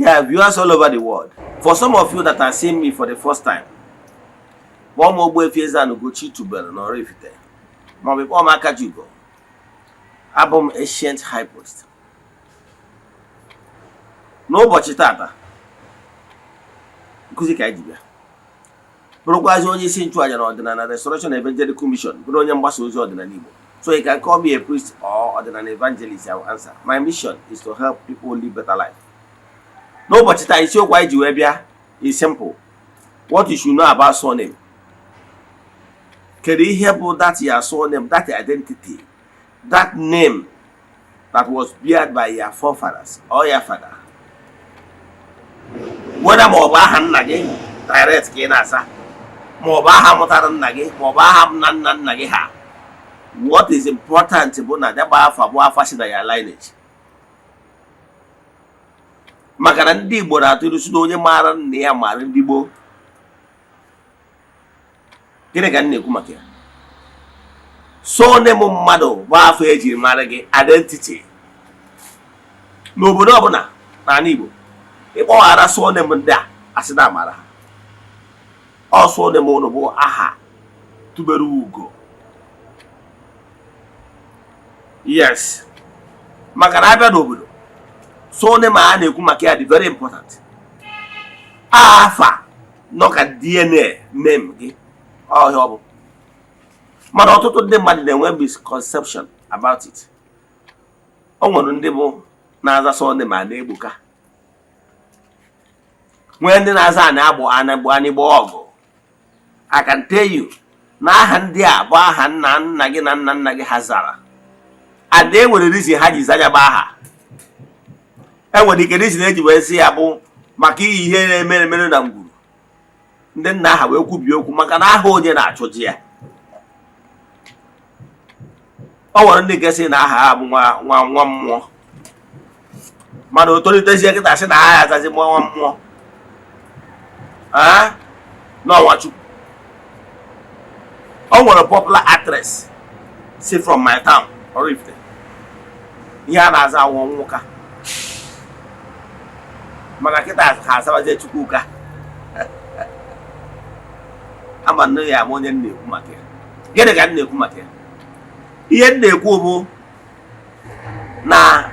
Yeah, viewers all over the world. For some of you that are seeing me for the first time, kpọọ m Ogbuefi Eze-Ana Ugochi tubelu na Oraifite, maọbụ kpọọ m Akajiugo. Abụ m Ancient High Priest. N'ụbọchị tata, nkụzi ka anyị ji bịa, bụrụkwazi onye isi nchụaja na Ọdịnala Restoration Evangelical Mission, bụrụ onye mgbasa ozi ọdịnala Igbo. So you can call me a priest or ọdịnala evangelist, I will answer. My mission is to help people live better life. N'ụbọchị taa, isiokwu anyị ji wee bịa is simple: what you should know about surname. Kedu ihe bụ that your surname, that identity, that name that was beared by your forefathers or your father, whether ma ọ bụ aha nna gị direct ka ị na-asa, ma ọ bụ aha mụtara nna gị, ma ọ bụ aha nna nna nna gị ha? What is important bụ na deba afa bụ afa si na ya lineage, maka na ndị Igbo na-atụ ilu si na onye maara nna ya maara ndị gboo. Gịnị ka m na-ekwu maka ya? Surname mmadụ bụ afọ ejiri mara gị, identity. N'obodo ọbụla n'ala Igbo, ịkpọghara surname ndị a, asị na amara ha. Ọ surname ụnụ bụ aha tubere ugo. Yes, maka na abịa n'obodo, surname a na-ekwu maka ya dị very important. Afa nọ ka DNA name gị ọhịa ọ bụ, mana ọtụtụ ndị mmadụ na-enwe misconception about it. O nwere ndị bụ na-aza surname a na-egbuka, nwee ndị na-aza ana agbụ anagbu anịgba ọgụ. I can tell you na aha ndị a bụ aha nna nna gị na nna nna gị ha zara, and e nwere reason ha ji za ya bụ aha. E nwere ike reason eji wee sị ya bụ maka iyi ihe na-emere emere na ngwuru ndị nna aha wee kwubie okwu, maka na aha onye na-achụji ya. Ọ nwere ndị nke sị na aha ha bụ nwa nwa nwa mmụọ, mana o tolitezie kịta sị na aha ya azazi nwa mmụọ n'ọnwa Chukwu. O nwere popular actress si from my town, Oraifite, ihe a na-aza awụ nwụka, mana kịta ha azabazie Chukwuka. Ama nne ya ama onye m na-ekwu maka ya. Gịnị ka m na-ekwu maka ya? Ihe m na-ekwu bụ na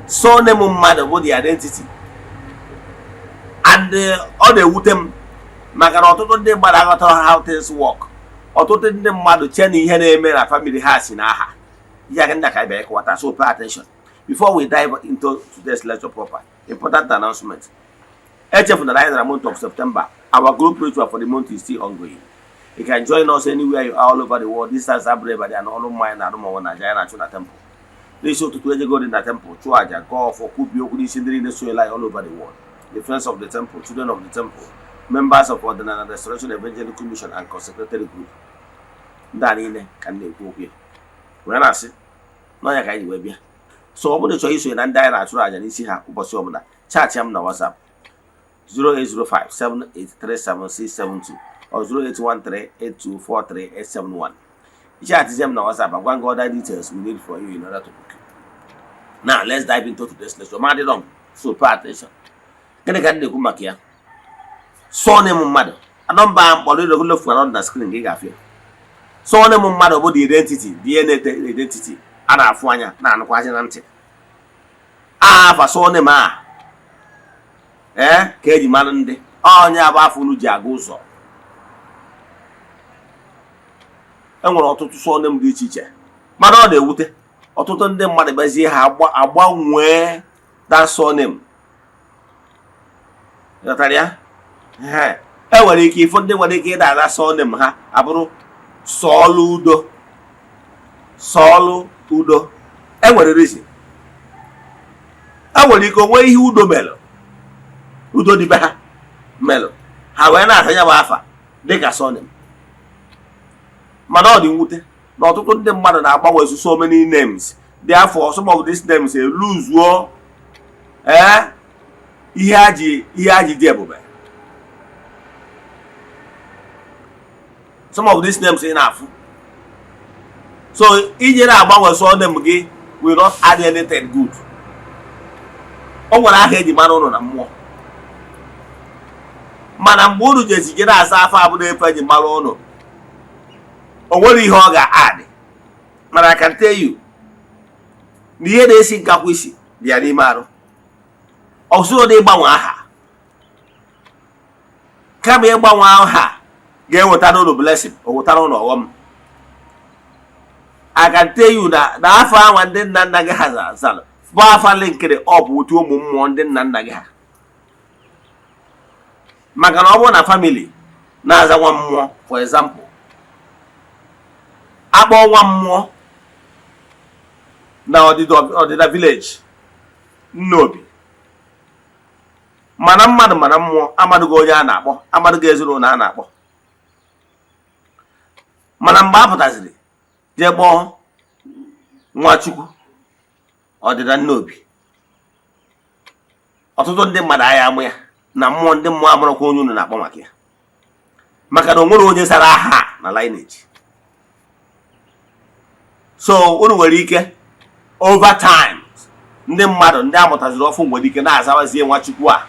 surname mmadụ bụ the identity, and ọ na-ewute m maka na ọtụtụ ndị mmadụ aghọtara how things work. Ọtụtụ ndị mmadụ chee na ihe na-eme na family ha si n'aha ihe aka ndị a ka anyị bịa ịkọwata. So pay attention before we dive into today's lecture proper. Important announcement: echefuna na anyị na month of September, our group ritual for the month is still ongoing. You can join us anywhere you are all over the world. Distance abụrụ ebe dị na ọrụ mmanya na arụmọnwụ na aja ya na-achụ na temple. N'isi ụtụtụ, ejego dị na temple chụọ aja, gọọ ọfọ, kwubie okwu n'isi ndị niile sonyela anyị all over the world, the friends of the temple, children of the temple, members of Ọdịnala Restoration Evangelical Mission and consecrated group. Ndị a niile ka m na-ekwu okwu ya wee na-asị n'ọnya ka anyị wee bịa. So ọ bụrụ na ị chọrọ isonye na ndị anyị na-achụrụ aja n'isi ha ụbọchị ọbụla, chat m na WhatsApp 08057837672 or 08138243871. Chat m na WhatsApp, agwa gị other details we need for you in order to book you. Now let's dive into today's lecture. Ma adịrọ m, so pay attention. Gịnị ka m na-ekwu maka ya? Surname mmadụ, nọmba mkpọrọ ilofu anọ na screen gị ga-afịa. Surname mmadụ bụ the identity, DNA identity a na-afụ anya na-anụkwazị na ntị. Afa surname a ee ka eji mara ndị onye abụ afọ unu ji aga ụzọ. E nwere ọtụtụ surname dị iche iche, mana ọ na-ewute ọtụtụ ndị mmadụ gbazie ha agbanwee that surname. Ghọtara ya? E nwere ike ịfụ ndị nwere ike ịda aza surname ha abụrụ sọọlụ udo, sọọlụ udo. E nwere reason. E nwere ike onwe ihe udo melụ, udo dịbe ha melụ, ha wee na-asa ya bụ afa dịka surname. Mana ọ dị mwute na ọtụtụ ndị mmadụ na-agbanwe so many names. Therefore, some of these names eluzuo ee ihe aji dị ebube. Some of these names ị na-afụ, so ije na-agbanwe surname gị will not add anything good. O nwere aha eji mara ụnụ na mmụọ. Mana mgbe unu jezi jere asa afa abụrụ efe eji mara ụnụ, o nwere ihe ọ ga-adị. Mana I can tell you na ihe na-esi nkakwu isi dị ya n'ime arụ. Ọzọ dị, ịgbanwe aha, kama ịgbanwe aha ga-eweta n'ụlọ blessing, o wetara ụlọ ọghọm. I can tell you na afọ anwa ndị nna nna gị ha zara bụ afa linkịrị ọ bụ otu ụmụ mmụọ ndị nna nna gị ha, maka na ọ bụrụ na family na-aza nwa mmụọ, for example, akpọ nwa mmụọ na ọdịda village Nnobi, mana mmadụ, mana mmụọ amadụghị onye a na-akpọ, amadụghị ezinụlọ a na-akpọ. Mana mgbe a pụtaziri jee kpọọ Nwachukwu ọdịda Nnobi, ọtụtụ ndị mmadụ agha amụ ya na mmụọ, ndị mmụọ amụrụkwa onye unu na-akpọ maka ya, maka na o nwere onye zara aha na lineage. So unu nwere ike over time, ndị mmadụ ndị amụtaziri ọfụ nwere ike na-azawazie Nwachukwu a,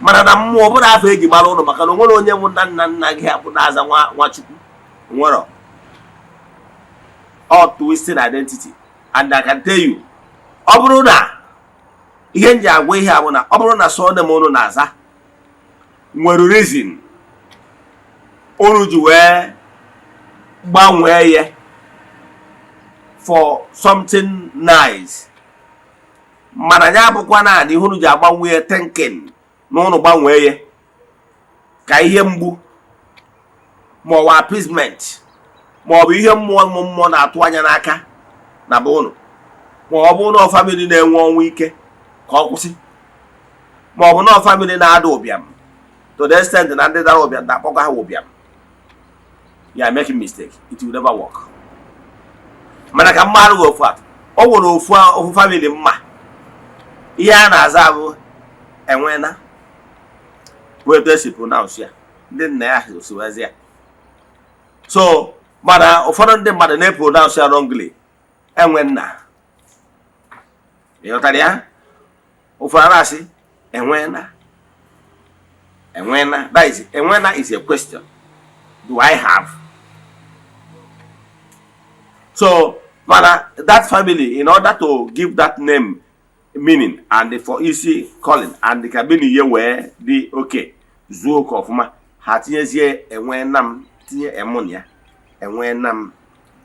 mana na mmụọ bụrụ afọ eji mara ụnụ, maka na o nwere onye bụ nna nna nna gị abụ na-aza nwa Nwachukwu nwere all twisting identity. And I can tell you, ọ bụrụ na ihe m ji agwa ihe a bụ na ọ bụrụ na surname unu na-aza nwere reason unu ji wee gbanwee ya for something nice, mana ya abụkwa naanị ihe unu ji agbanwe ya, thinking na unu gbanwee ya ka ihe mgbu ma ọ bụ appeasement ma ọ bụ ihe mmụọ, ụmụ mmụọ na-atụ anya n'aka na be unu, ma ọ bụ na family na-enwe ọnwụ ike ka ọ kwụsị, ma ọ bụ na family na-ada ụbịam to the extent na ndị dara ụbịam na-akpọkwa ha ụbịam, you are making mistake. It will never work. Mana ka mmadụ gị ofu atụ, o nwere ofu family mma ihe a na-aza bụ Enwena, bụ etu esi pronounce ya, ndị nna ya siwezi ya. So mana ụfọdụ ndị mmadụ na-epronounce ya wrongly, Enwenna. Ịghọtara ya? Ụfọdụ na-asị Enwena, Enwena. That is, Enwena is a question: do I have? So mana that family, in order to give that name meaning and for easy calling and ka meaning ya wee dị oke zuo oke ọfụma, ha tinyezie Enwena m, tinye emu na ya, Enwena m.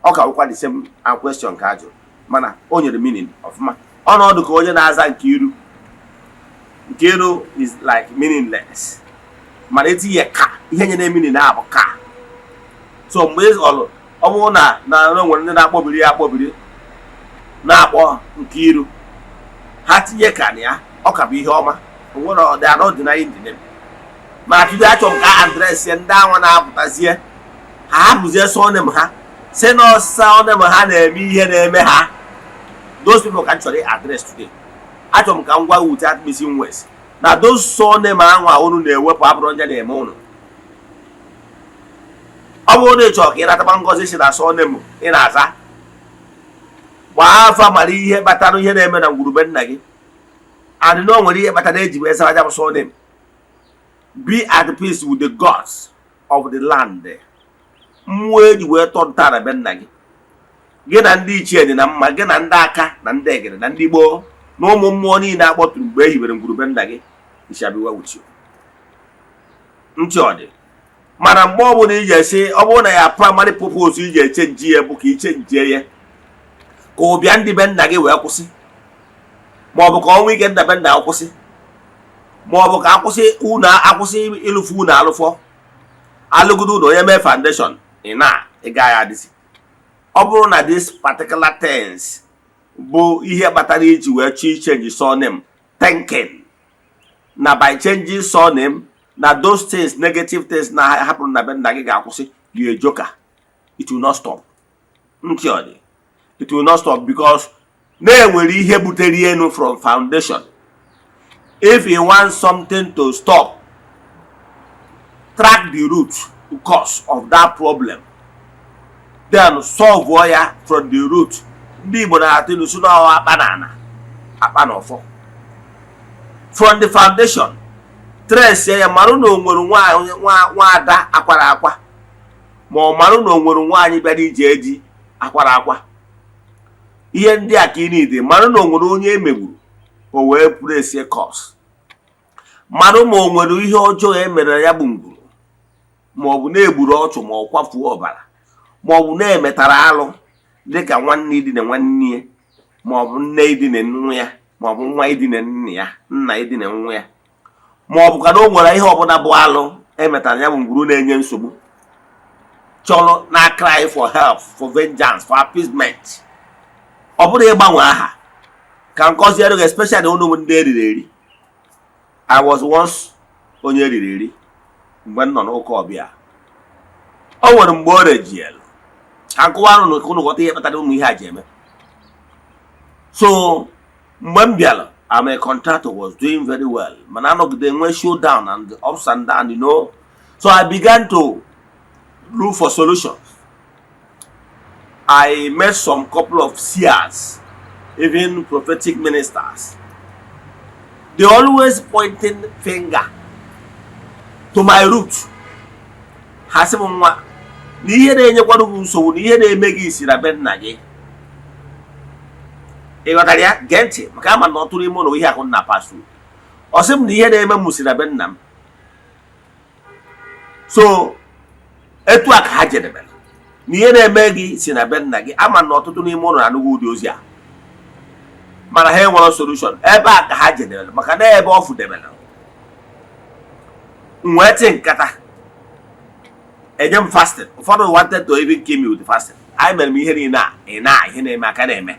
Ọ ka bụkwa the same question ka a jụrụ, mana o nyere meaning ọfụma. Ọnọdụ ka onye na-aza Nkiru. Nkiru is like meaningless, mana etinye ka ihe nyere meaning na-abụ ka. So mgbe ị ọlụ, ọ bụrụ na o nwere ndị na-akpọbiri ya akpọbiri na-akpọ Nkiru, ha tinye ka na ya, ọ ka bụ ihe ọma. Onwere, they are not denying the name. Mana tupu achọrọ m ka a address ndị anwa na-apụtazie, ha hapụzie surname ha, si na surname ha na-eme ihe na-eme ha. Those people ka m chọrọ address today. Achọrọ m ka m gwa without missing words na those surname anwa unu na-ewepụ abụrụ onye na-eme unu. Ọ bụrụ na ị chọrọ ka ị nataba ngọzi si na surname ị na-aza, gbaa afa, mara ihe kpatara ihe na-eme na ngwurube nna gị, and na o nwere ihe kpatara eji wee zara ya bụ surname. Be at peace with the gods of the land, mmụọ eji wee tọ ntọala be nna gị. Gị na ndị ichie dị na mma, gị na ndị aka na ndị egede na ndị gboo na ụmụ mmụọ niile akpọtụrụ mgbe e hibere ngwurube nna gị. It shall be well with you. Ntị ọ dị. Mana mgbe ọ bụla iji esi, ọ bụrụ na ya primary purpose iji echange ya bụ ka ichangie ya ka ụbịa ndị be nna gị wee kwụsị, ma ọ bụ ka ọnwa ike nna be nna kwụsị, ma ọ bụ ka akwụsị unu, akwụsị ịlụfụ unu, alụfọ alụgodo unu, onye mee foundation ị na ị gaghị adịzi. Ọ bụrụ na this particular things bụ ihe kpatara iji wee chọọ ichange surname, thinking na by changing surname na those things, negative things na hapụrụ na be nna gị ga-akwụsị, you a joker. It will not stop. Ntị ọ dị. It will not stop, because na-enwere ihe butere enu from foundation. If you want something to stop, track the root cause of that problem, then solve ya from the root. Ndị Igbo na-atụ ilu si n'ọwa akpa na ana akpa na ọfọ from the foundation. Trace ya, marụ na o nwere nwa nwaada akwara akwa, ma ọ marụ na o nwere nwaanyị bịara ije eji akwara akwa. Ihe ndị a ka ị niile marụ, na o nwere onye emegburu o wee place curse, marụ ma o nwere ihe ọjọọ e mere ya bụ ngwuru, ma ọ bụ na-egburu ọchụ, ma ọ kwafuo ọbara, ma ọ bụ na-emetara alụ, dịka nwanne idina nwanne ya, ma ọ bụ nne idina nwa ya, ma ọ bụ nwa idina nna ya, nna idina nwa ya, ma ọ bụ ka na o nwere ihe ọbụla bụ alụ emetara ya bụ ngwuru na-enye nsogbu, chọrọ na cry for help, for vengeance, for appeasement. Ọ bụrụ ịgbanwe aha ka nkọziere gị, especially ụnụ bụ ndị eriri eri. I was once onye eriri eri mgbe m nọ n'ụka ọbịa. O nwere mgbe o rejielu ka nkụwa ụnụ ka ụnụ ghọta ihe kpatara ụmụ ihe a ji eme. So mgbe m bịara, I'm a contractor, was doing very well, mana anọgide nwee showdown and ups and down. So I began to look for solutions. I met some couple of seers, even prophetic ministers. They always pointing finger to my root. Ha sị m, "Nwa, na ihe na-enyekwara gị nsogbu, na ihe na-eme gị si na be nna gị." Ị ghọtara ya? Gee ntị, maka ama na ọ tụrụ ime ụlọ ihe akụ nna pasu. Ọ sị m na ihe na-eme m si na be nna m. So etu a ka ha jedebere na ihe na-eme gị si na be nna gị. Ama na ọtụtụ n'ime ụlọ na-anụghị ụdị ozi a, mana ha enwere solution. Ebe a ka ha jedebere, maka na ebe ọ fudebere m wee tị nkata enye m fasting. Ụfọdụ wanted to even kill me with fasting. Anyị mere m ihe niile a ị na ihe na-eme aka na-eme.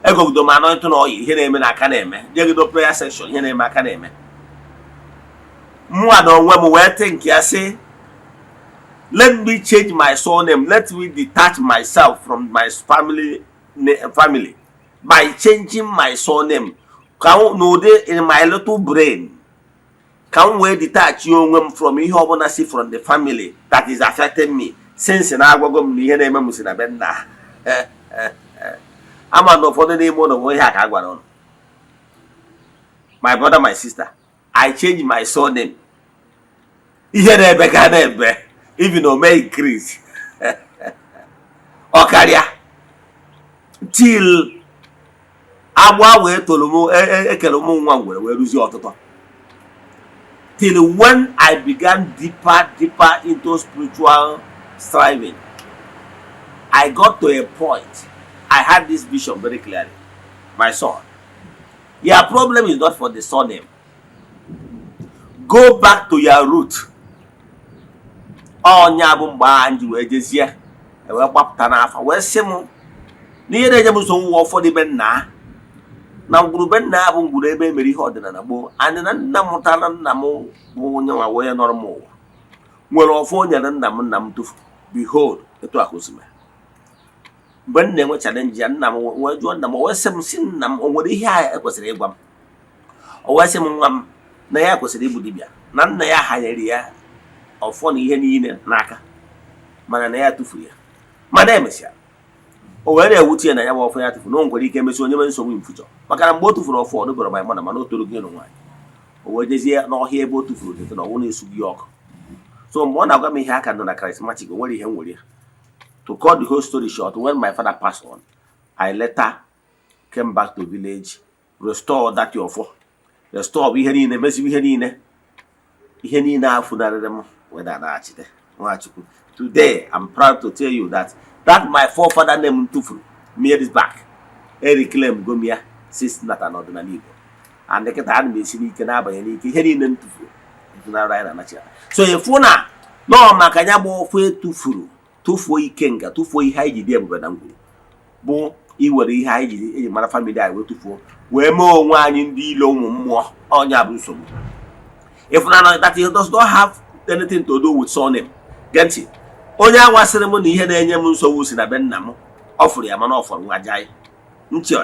Egogido m anointing oil, ihe na-eme na aka na-eme. Jegido prayer section, ihe na-eme aka na-eme. Mụnwa na onwe m wee think ya sị, let me change my surname, let me detach myself from my family by changing my surname, ka n'ụdị in my little brain, ka m wee detach onwe m from ihe ọbụla si from the family that is affecting me, since na-agwago m na ihe na-eme m si na be nna. Ama na ụfọdụ n'ime ụlọ bụ ihe a ka a gwara ụnụ. My brother, my sister, I change my surname, ihe na-ebe ka na-ebe, even o mee increase ọ karịa, till agba wee toro m ekere ụmụ nwa ngwere wee rụzie ọtụtụ, till when I began deeper deeper into spiritual striving, I got to a point I had this vision very clearly: "My son, your problem is not for the surname. Go back to your root." Ọnya bụ mgbe ahụ ji wee jezie wee gbapụta n'afa, wee sị m na ihe na-enye m nsogbu ụwa ụfọdụ be nna na ngwuru be nna bụ ngwuru ebe e mere ihe ọdịnala gboo anyị, na nna mụtara nna m bụ onye nwa onye nọrọ m ụwa nwere ọfọ o nyere nna m, nna m tụfu. Behold, etu a ka o si mee. Mgbe m na-enwe challenge ya, nna m wee jụọ nna m, o wee sị m, sị nna m, o nwere ihe a ekwesịrị ịgwa m? O wee sị m, nwa m, na ya kwesịrị ịbụ dibịa, na nna ya hanyere ya ọfọ na ihe niile n'aka, mana na ya tụfuru ya. Mana emesịa o wee na-ewute ya na ya bụ ọfọ ya tụfuru, na o nwere ike emesi onye nwere nsogbu in future, maka na mgbe o tụfuru ọfọ, ọ dịbara ma mana o toro gị ịlụ nwaanyị. O wee jezie n'ọhịa ebe o tụfuru dete na ọnwụ na-esu gị ọkụ. So mgbe ọ na-agwa m ihe aka nọ na charismatic, o nwere ihe m nwere ya. To cut the whole story short, when my father passed on, I later came back to village, restore that ọfọ, restore bụ ihe niile, mezibi ihe niile, ihe niile a funarịrị m wee na-anaghachite. Nwachukwu, today I'm proud to tell you that that my forefather name m tụfuru years back, e reclaim go m ya since nata n'ọdịnala Igbo, and kịta ana m esi n'ike na-abanye n'ike. Ihe niile m tụfuru efunarị anyị na-anachi ya. So ịfụ na nọọ maka ya bụ ọfọ etufuru, tụfuo ike nga, tụfuo ihe anyị ji dị ebube na ngwuru, bụ iwere ihe anyị jiri eji mara family anyị wee tụfuo, wee mee onwe anyị ndị ilo ụmụ mmụọ. Ọnya bụ nsogbu. Ịfụnanya that it does not have anything to do with surname. Gee ntị, onye anwasịrị m na ihe na-enye m nsogbu si na be nna m, ọ fụrụ ya, mana ọ fọrọ nwa jai ntị.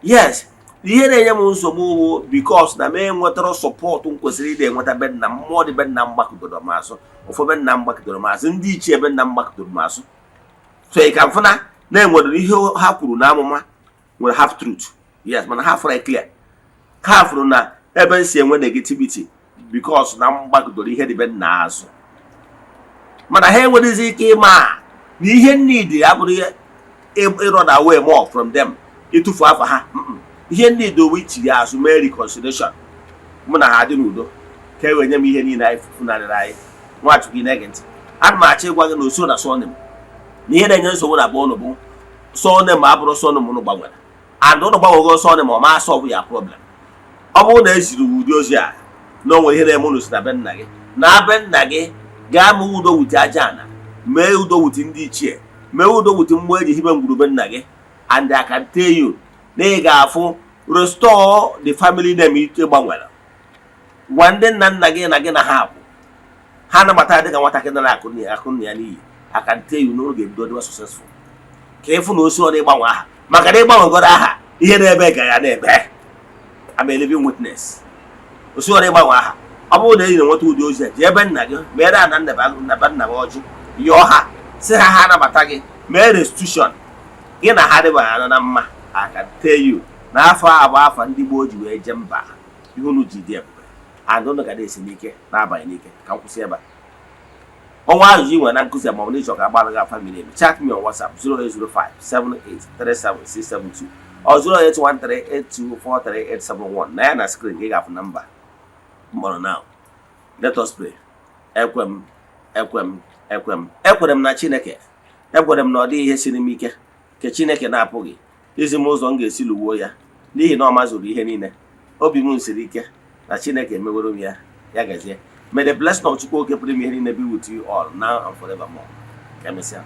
Yes, ihe na-enye m nsogbu bụ because na m enwetara support m kwesịrị ịdị enweta be nna m. Mmụọ dị be nna m gbakọdoro m azụ, ụfọdụ be nna m gbakọdoro m azụ, ndị ichie be nna m gbakọdoro m azụ. So ị ka mfụna na-enwere ihe ha kwuru na amụma nwere half truth. Yes, mana ha fụrụ clear, ha fụrụ na ebe m si enwe negativity Because na m gbagidoro ihe dịbe nna azụ, mana ha enwerezi ike ịma na ihe need abụrụ ihe ịrun away more from them, ịtụfu afọ ha. Ihe need owe ichiri azụ mee reconciliation, mụ na ha dị n'udo, ka e wee nye m ihe niile anyị funarịrị anyị. Nwachukwu, ị na-ege ntị? Ana m achọ ịgwa gị na oso na surname na ihe na-enye nsogbu na be ụnụ bụ surname abụrụ surname ụnụ gbanwere, and ụnụ gbanwego surname, ọ ma solve ya problem. Ọ bụrụ na eziri ụdị ozi a na o nwere ihe na-eme ụnụ si na be nna gị, na be nna gị gaa mee udo with aja ana, mee udo with ndị ichie, mee udo with mmụọ eji hibe ngwurube nna gị. And I can tell you na ị ga-afụ restore the family name ike gbanwere. Gwa ndị nna nna gị na gị na ha kwụ ha nabata dịka nwatakịrị nara akụ nna ya n'iyi. I can tell you na ụnụ ga-ebido dịwa successful, ka ịfụ na osi ọ na-ịgbanwe aha, maka na ịgbanwegoro aha, ihe na-ebe ga ya na-ebe. I'm a living witness. Osi ọ na-ịgbanwe aha, ọ bụrụ na enyi na-enweta ụdị ozi a, jee ebe nna gị, mere ana nna nna gị ọjị, yọọ ha, si ha ha anabata gị, mee restitution, gị na ha dịbara anya na mma. I can tell you na afọ a bụ afọ ndị gboo ji wee jee mba. Ihe unu ji dị ebube and unu ga na-esi n'ike na-abanye n'ike. Ka m kwụsị ebe a. Ọnwa ajụjụ ị nwere na nkụzi a, ma ọ bụ na ịchọ ka agbara gị afa miri emi, chat me on WhatsApp 0805 7837672 or 08138243871. Na ya na screen ka ị ga-afụ nọmba mkpọrọ. Now let us pray. Ekwe m, ekwe m, ekwe m, ekwere m na Chineke. Ekwere m na ọ dịghị ihe siri m ike nke Chineke na-apụghị izi m ụzọ m ga-esi lụwuo ya, n'ihi na ọ mazuru ihe niile. Obi m siri ike na Chineke emeworo m ya. Ya gazie. May the blessing of Chukwu oke pụrụ ime ihe niile be with you all now and forevermore. Ka emesịa.